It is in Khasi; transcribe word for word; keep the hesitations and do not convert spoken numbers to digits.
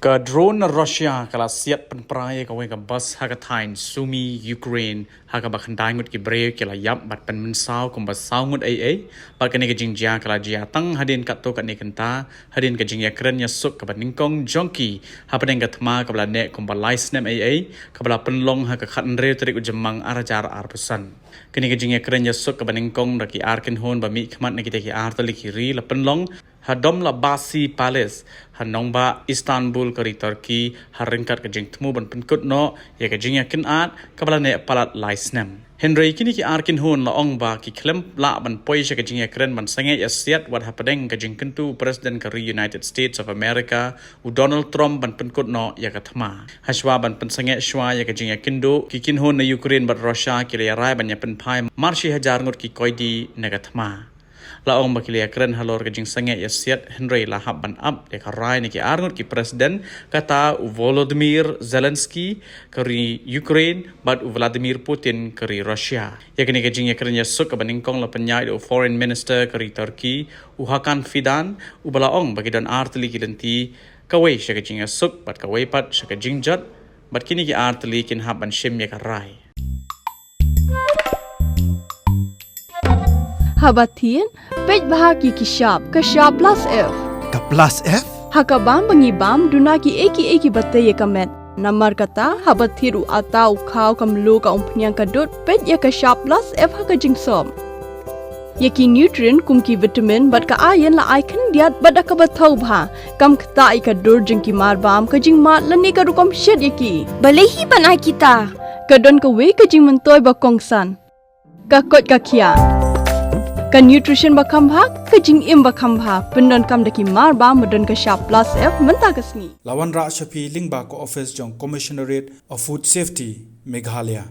Ka drone na Russia ka la siat pynpra ïa kawei ka bus ha ka thaiñ Sumy, Ukraine, ha kaba khyndai ngut ki briew ki la ïap bad pynmynsaw kumba saw ngut ei ei. Bad kane ka jingjia ka la jia tang hadien katto katne kynta, hadien ka jingïakren ïasuk kaba nyngkong jong ki hapdeng ka thma kaba la neh kumba lai snem ei ei, kaba la pynlong ha ka khathynriew tarik u Jymmang ar hajar arphew san. Kane ka jingïakren ïasuk kaba nyngkong da ki ar kynhun ba mihkhmat na kita ki ar tylli ki ri la pynlong ha Dolmabahce Palace, ha nongbah Istanbul ka ri Turkey, ha ryngkat ka jingthmu ban pynkut noh ïa ka jingïakynad kaba la neh palat lai snem. Hynrei kine ki ar kynhun la ong ba ki khlem lah ban poi sha ka jingïakren ban sangeh ïasiat wat hapdeng ka jingkyntu u President ka ri United States of America, u Donald Trump, ban pynkut noh ïa ka thma. Hashwa ban pynsangeh shwa ïa ka jingïakynduh, ki kynhun na Ukraine bad Russia ki la ïarai ban ïapynphai mar shi hajar ngut ki koidi na ka thma. La ong ba ki la ïakren halor ka jingsangeh ïasiat, hynrei la hap ban ap ïa ka rai na ki ar ngut ki president, kata u Volodymyr Zelensky ka ri Ukraine bad u Vladimir Putin ka ri Russia. Ïa kane ka jingïakren ïasuk kaba nyngkong la pynïaid da u Foreign Minister ka ri Turkey, u Hakan Fidan, uba la ong ba ki don ar tylli ki lynti, kawei sha ka jingïasuk bad kawei pat sha ka jingjot, bad kine ki ar tylli kin hap ban shim ïa ka rai. Haba thied, peit bha ki ki shap, ka shap plus F. Ka plus F? Ha ka bam ba ngi bam, duna ki ei ki ei kiba tei ïa ka met. Namar kata, haba thied u atta, u khaw, ka mluh, ka umphniang, ka dud, peit ïa ka shap plus F ha ka jingsop. Ïa ki nutrient kum ki vitamin bad ka iron la ai khyndiat bad da kaba thaw bha. Kam ktah ïa ka dur jong ki marbam, ka jingmad lane ka rukom shet ïa ki. Balei hi ban ai kita? Ka don kawei ka jingmyntoi ba kongsan. Ka koit ka khiah. Ka nutrition ba kham bha, ka jingim ba kham bha. Pyndonkam da ki marbam ba don ka shap plus F mynta ka sngi. La wanrah sha phi lyngba ka office jong Commissionerate of Food Safety, Meghalaya.